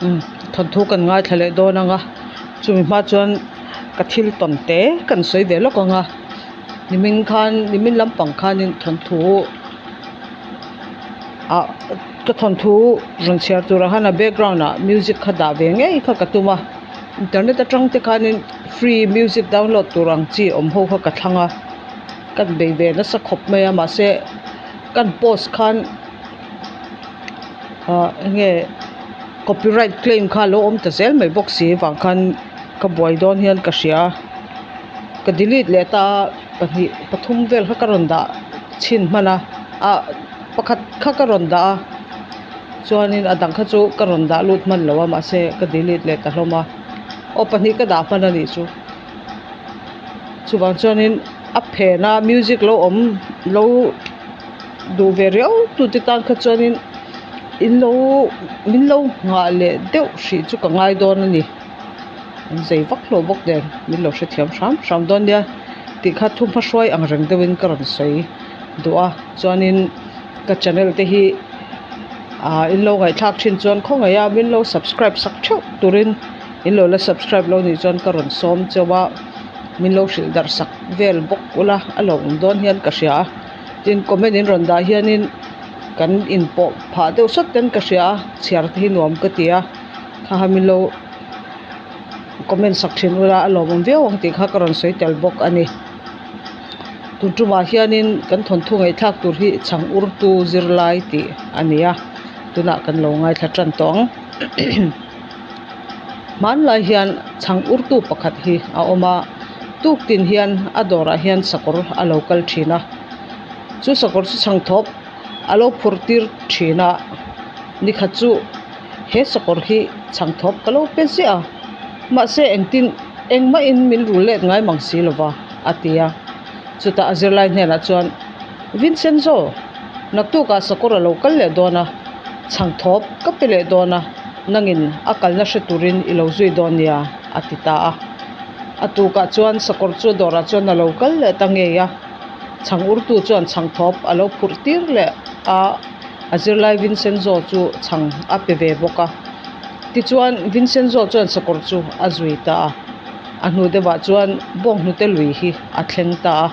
Umm thawnthu kan ngaithla leh dawn ang a chumi hma chuan ka thil tawn te kan sawi ve lawk ang a nimin khan nimin lampang khanin thawnthu ah ka thawnthu rawn chhiar turah khan a background ah music kha dah ve ngei kha ka tum a internet atang te khanin free music download tur ang chi awm ho kha ka thlang a ka bei ve nasa khawp mai a mahse kan post khan ah enge copyright claim kha alo awm ta zel mai bawk si vang khan ka buai dawn hian ka hria a ka delete leh ta a pahnih pathum vel kha ka rawn dah chhin hman a ah pakhat kha ka rawn dah a chuanin a dang kha chu ka rawn dah lut hman lo a mahse ka delete leh ta hlawm a aw pahnih ka dah hman a nih chu chuvang chuanin a phen a music lo awm lo. Duh ve riau tute tan kha chuanin in lo min lo nghah leh deuh hrih chu ka ngai dawn a ni an zei vak hlawh bawk nen min lo hrethiam hram hram dawn nia tih kha thu hmahruai ang reng deuhin ka rawn sawi duh a chuanin ka channel te hi ah in lo ngaihthlak thin chuan khawngaih a min lo subscribe sak theuh turin in lo la subscribe lo nih chuan ka rawn sawm cheu a min lo hrilh darh sak vel bawk ula a lo awm dawn hian ka hria a. Tin comment in rawn dah hianin kan inpawh phah deuh sawt ten ka hria a chhiar te hi nuam ka ti a kha kha min lo comment sak thin ula a lawmawm viau ang tih kha ka rawn sawi tel bawk a ni. Tun tumah hianin kan thawnthu ngaihthlak tur hi chhang urtu zirlai tih a ni a tunah kan lo ngaithla tan tawh ang. Hmanlai hian chhang urtu pakhat hi a awm a, tuktin hian a dawrah hian sakawr a lo kal thin a, chu sakawr chu chhang thawp a lo phur tir thin a, nikhat chu he sakawr hi chhang thawp ka lo pe ziah a, mahse engtin engmahin min rul let ngai mang si lo va a ti a, chutah a zirlai hnenah chuan Vincenzo naktukah sakawr a lo kal leh dawn a. Chhang thawp ka pe leh dawn a, nangin a kalna hre turin i lo zui dawn nia, a ti ta a. A tukah chuan sakawr chu dawrah chuan a lo kal leh ta ngei a. Chhang urtu chuan chhang thawp a lo phurh tir leh a, a zirlai Vincenzo chu chhang a pe ve bawk a. Tichuan Vincenzo chuan sakawr chu a zui ta a. A hnu deuhah chuan bawnghnute lui hi a thleng ta a.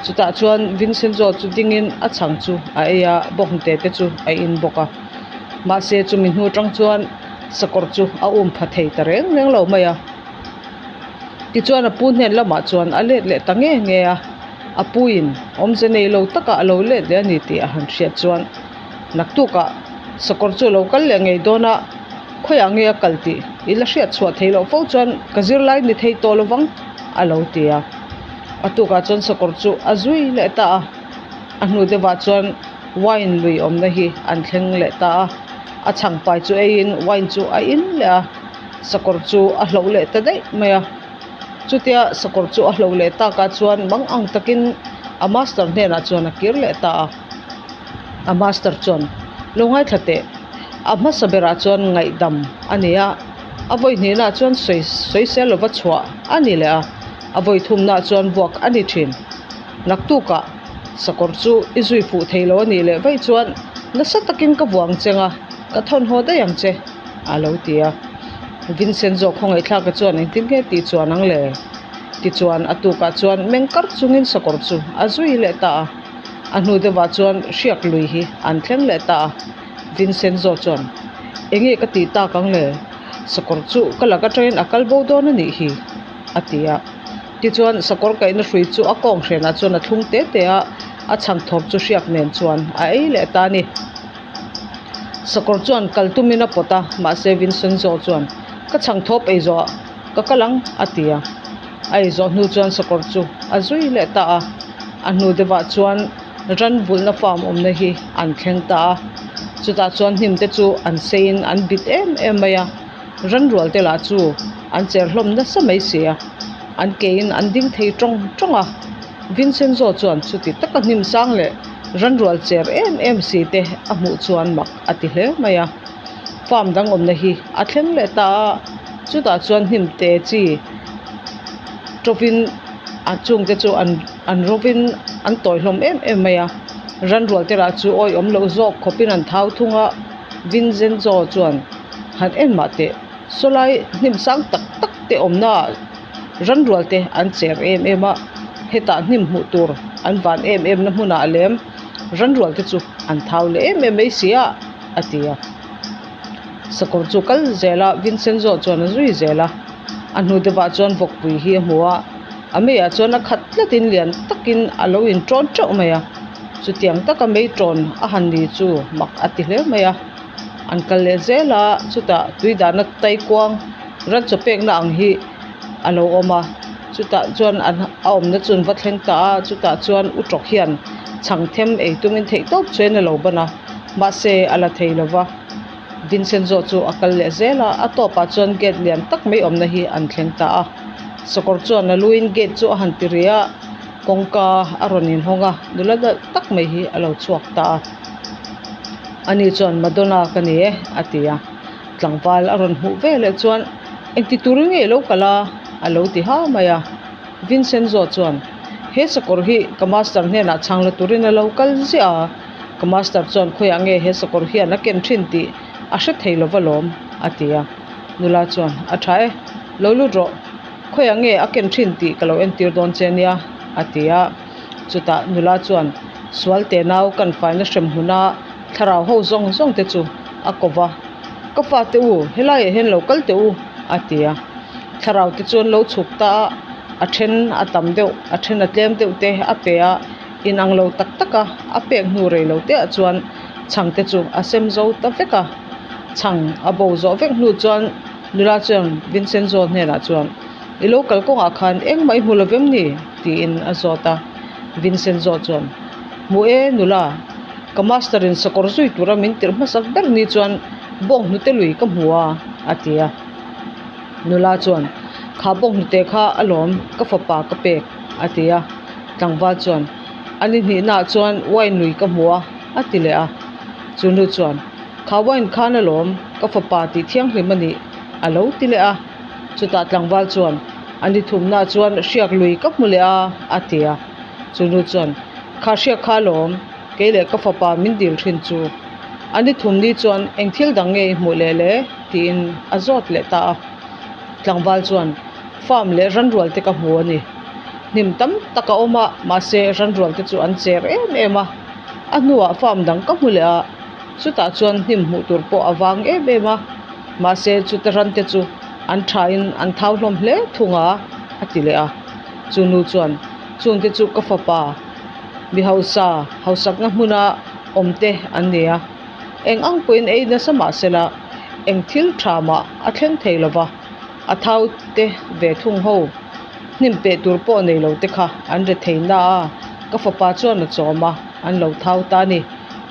Chutah chuan Vincenzo chu dingin a chhang chu a ei a, bawnghnute te chu a in bawk a. Mahse chumi hnu atang chuan sakawr chu a um pha thei ta reng reng lo mai a. Tichuan a pu hnen lamah chuan a let leh ta nge nge a, a puiin awmze nei lo taka a lo let leh a ni tih a han hriat chuan naktukah sakawr chu a lo kal leh ngei dawn a, khawiah nge a kal tih i la hriat chhuah theih loh fo chuan ka zirlai ni thei tawh lovang a lo ti a. A tukah chuan sakawr chu a zui leh ta a, a hnu deuhah chuan wine lui awmna hi an thleng leh ta a, a chhangpai chu eiin wine chu a in leh a, sakawr chu a hloh leh ta daih mai a. Chutia sakawr chu a hloh leh takah chuan mang ang takin a master hnenah chuan a kir leh ta a, a master chuan lo ngaithla teh, a hmasa berah chuan ngaihdam a ni a, a vawi hnihnaah chuan sawi sawisel lova chhuah a ni leh a. A vawi thumnaah chuan vuak a ni thin. Naktukah sakawr chu i zui fuh thei lo a nih leh vaih chuan nasa takin ka vuah ang che nga, ka thawn haw daih ang che, a lo ti a. Vincent zawk khawngaihthlaka chuan engtin nge tih chuan ang le? Tichuan a tukah chuan meng kar chungin sakawr chu a zui leh ta a. A hnu deuhah chuan hriak lui hi an thleng leh ta a. Vincent zawk chuan, Enge ka tih tak ang le? Sakawr chu ka lak atangin a kal bo dawn a nih hi. a ti a. Tichuan sakawr kaihna hrui chu a kawng hrenah chuan a thlung te te a, a chhang thawp chu hriak nen chuan a ei leh ta a ni. Sakawr chuan kal tumin a pawt a, mahse Vincenzo chuan, Ka chhang thawp ei zawh ah ka kal ang, a ti a. A ei zawh hnu chuan sakawr chu a zui leh ta a. A hnu deuhah chuan ran vulhna farm awmna hi an thleng ta a. Chutah chuan hnim te chu an seiin an bit em em mai a. Ranrual te lah chu an cher hlawm nasa mai si a, an kein an ding thei tawng tawng a. Vincenzo chuan chuti taka hnim sang leh ranrual cher em em si te a hmuh chuan mak a ti hle mai a. Farm dang awmna hi a thleng leh ta a, chutah chuan hnim te chi tawpin a chungte chu an an rawvin an tawi hlawm em em mai a. Ranrual te lah chu awih awm loh zawk khawpin an thau thung a, Vincenzo chuan. Han en mah teh sawlai hnim sang tak tak te awmna ah ranrual te an cher em em a hetah hnim hmuh tur an van em em na hmunah lem ranrual te chu an thau leh em em mai si a a ti a sakawr chu kal zel a Vincenzo chuan a zui zel a a hnu deuhah chuan vawkpui hi a hmu a a meiah chuan a khat tlatin lian takin a lo intawn teuh mai a chutiang taka mei tawn a han ni chu mak a ti hle mai a an kal leh zel a chutah tui dahna taikuang ran chaw pekna ang hi a lo awm a chutah chuan an a awmna chu an va thleng ta a chutah chuan u tawk hian chhang them ei tumin theih tawp chuan a lo ban a mahse a la thei lo va Vincenzo chu a kal leh zel a a tawpah chuan gate lian tak mai awmna hi an thleng ta a sakawr chuan a luin gate chu a han ti ri a kawngka a rawn inhawng a nula nalh tak mai hi a lo chhuak ta a ani chuan Madonna ka ni e a ti a tlangval a rawn hmuh veleh chuan engti turin nge i lo kal a a lo ti ha mai a Vincenzo chuan he sakawr hi ka master hnenah chhang la turin a lo kal ziah a ka master chuan khawiah nge he sakawr hian a ken thin tih a hre thei lova lawm a ti a nula chuan a tha e lo lut rawh khawiah nge a ken thin tih ka lo entir dawn che nia a ti a chutah nula chuan sual te nau kan faina hrem hmuna thlarau ho zawng zawng te chu a ko va ka fate u helaiah hian lo kal teh u a ti a thlarau te chuan lo chhuk ta a a then a tam deuh a then a tlem deuh te a pe a inang lo tak tak a a pek hnu rei lo te ah chuan chhang te chu a sem zo ta vek a chhang a bo zawh vek hnu chuan nula chuan Vincenzo hnenah chuan i lo kal kawngah khan engmah i hmu lo vem ni? tiin a zawt a Vincenzo chuan hmu e nula ka master in sakawr zui tura min tirh hmasak ber ni chuan bawng hnute lui ka hmu a a ti a nula chuan kha bawng hnute kha alawm ka fapa ka pek a ti a tlangval chuan a ni hnihnaah chuan wine lui ka hmu a a ti leh a chu nu chuan kha wine khan alawm ka fapa tih thianghlim a nih a lo ti leh a chutah tlangval chuan a ni thumnaah chuan hriak lui ka hmu leh a a ti a chu nu chuan kha hriak kha alawm kei leh ka fapa min dil thin chu a ni thum ni chuan eng thil dang nge i hmuh leh le tiin a zawt leh ta a tlangval chuan farm leh ranrual te ka hmu a ni hnim tam tak a awm a mahse ranrual te chu an cher em em a a hnuah farm dang ka hmu leh a chutah chuan hnim hmuh tur pawh a vang em em a mahse chuta ran te chu an thain an thau hlawm hle thung a a ti leh a chu nu chuan chung te chu ka fapa mi hausa hausakna hmuna awm te an ni a eng ang pawhin ei nasa mah sela eng thil tha mah a thleng thei lo va a thau te ve thung ho hnim peh tur pawh nei lo te kha an re thei na a ka fapa chuan a chawm a an lo thau ta a ni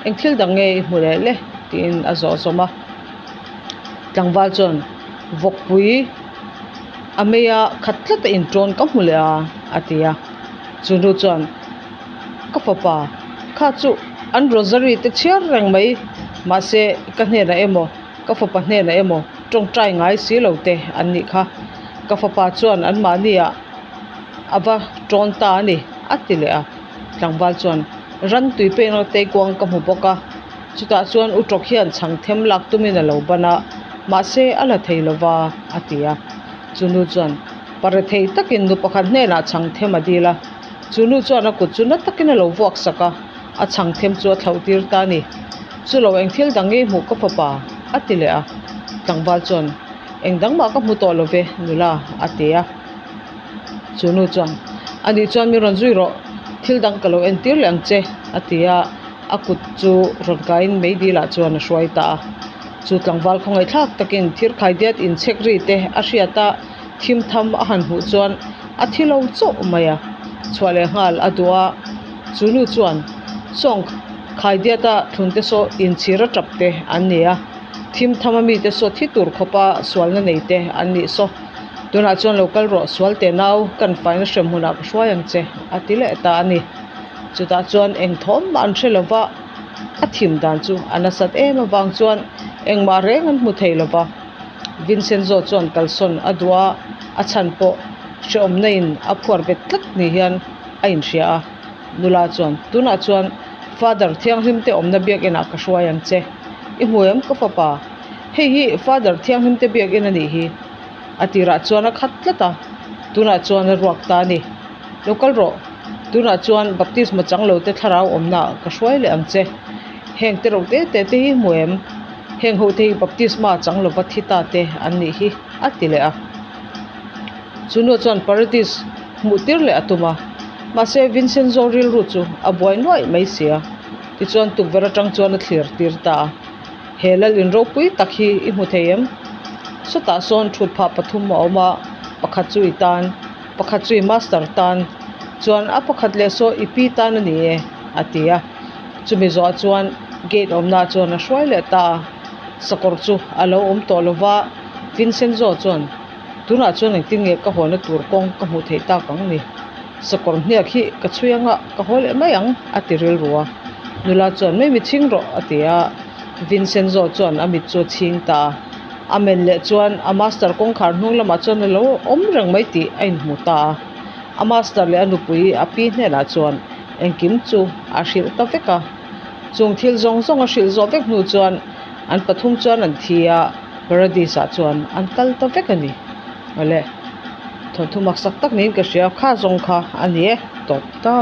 eng thil dang nge i hmu leh le tiin a zawh zawm a tlangval chuan vawkpui a meia khat tlat a intawn ka hmu leh a a ti a chu nu chuan ka fapa kha chu an rosary te chhiar reng mai mahse ka hnenah emaw ka fapa hnenah emaw tawngtai ngai si lo te an nih kha ka fapa chuan anmahni ah a va tawn ta a ni a ti leh a tlangval chuan ran tui pekna teikuang ka hmu bawk a chutah chuan u tawk hian chhang them lak tumin a lo ban a mahse a la thei lo va a ti a chu nu chuan pare thei takin nu pakhat hnenah chhang them a dil a chu nu chuan a kut chu na takin a lo vuak sak a a chhang them chu a thlauh tir ta a ni chu lo eng thil dang nge hmuh ka fapa a ti leh a tlangval chuan eng dang mah ka hmu tawh lo ve nula a ti a chu nu chuan ani chuan min rawn zui rawh thil dang ka lo entir leh ang che a ti a a kut chu rawn kaiin meidilah chuan a hruai ta a chu tlangval khawngaihthlak takin thir khaidiat inchhek ri te a hriat a thim tham a han hmuh chuan a thi lo chauh mai a chhuah leh nghal a duh a chu nu chuan sawng khaidiata thlun te saw inchhir a tap te an ni a thim tham a mite saw thi tur khawpa sualna nei te an nih saw tunah chuan lo kal rawh sual teh nau kan faina hrem hunah ka hruai ang che a ti leh ta a ni chutah chuan eng thawm mah an hre lo va a thim dan chu a nasat em avang chuan engmah reng an hmu thei lo va Vincenzo chuan kalsawn a duh a a chhan pawh hrehawmna in a phuar bet tlat ni hian a inhria a nula chuan tunah chuan father thianghlim te awmna biakinah ka hruai ang che i hmu em ka fapa. Hei hi Father Thianghlim te biakinn a nih hi. A tirah chuan a khat tlat a, tunah chuan a ruak ta a ni. Lo kal rawh, tunah chuan baptisma chang lo te thlarau awmna ah ka hruai leh ang che. Heng te reuh te te te hi hmu em? Heng ho te hi baptisma chang lova thi ta te an nih hi, a ti leh a. Chu nu chuan Paradis hmuh tir leh a tum a, mahse Vincenzo rilru chu a buai nuaih mai sia. Tichuan tukverh atang chuan a thlir tir ta a. He lal in ropui tak hi i hmu thei em? Sawtah sawn thut phah pathum a awm a, pakhat chu i tan, pakhat chu i master tan, chuan a pakhat leh saw i pi tan a ni e, a ti a. Chumi zawhah chuan gate awmna chuan a hruai leh ta a, sakawr chu a lo awm tawh lo va, Vincenzo chuan, Tunah chuan engtin nge ka hawna tur kawng ka hmuh theih tak ang ni? Sakawr hniak hi ka chhui anga ka haw leh mai ang, a ti rilru a. Nula chuan, Mai mi chhing rawh, a ti a. Vincenzo chuan a mit chu a chhing ta a. A men leh chuan a master kawngkhar hnung lamah chuan a lo awm reng mai tih a inhmu ta a. A master leh a nupui a pi hnenah chuan engkim chu a hrilh ta vek a. Chung thil zawng zawng a hrilh zawh vek hnu chuan an pathum chuan an thi a, Paradise ah chuan an kal ta vek a ni. Awle, thawnthu maksak tak niin ka hria, kha zawng kha a ni e, tawp ta.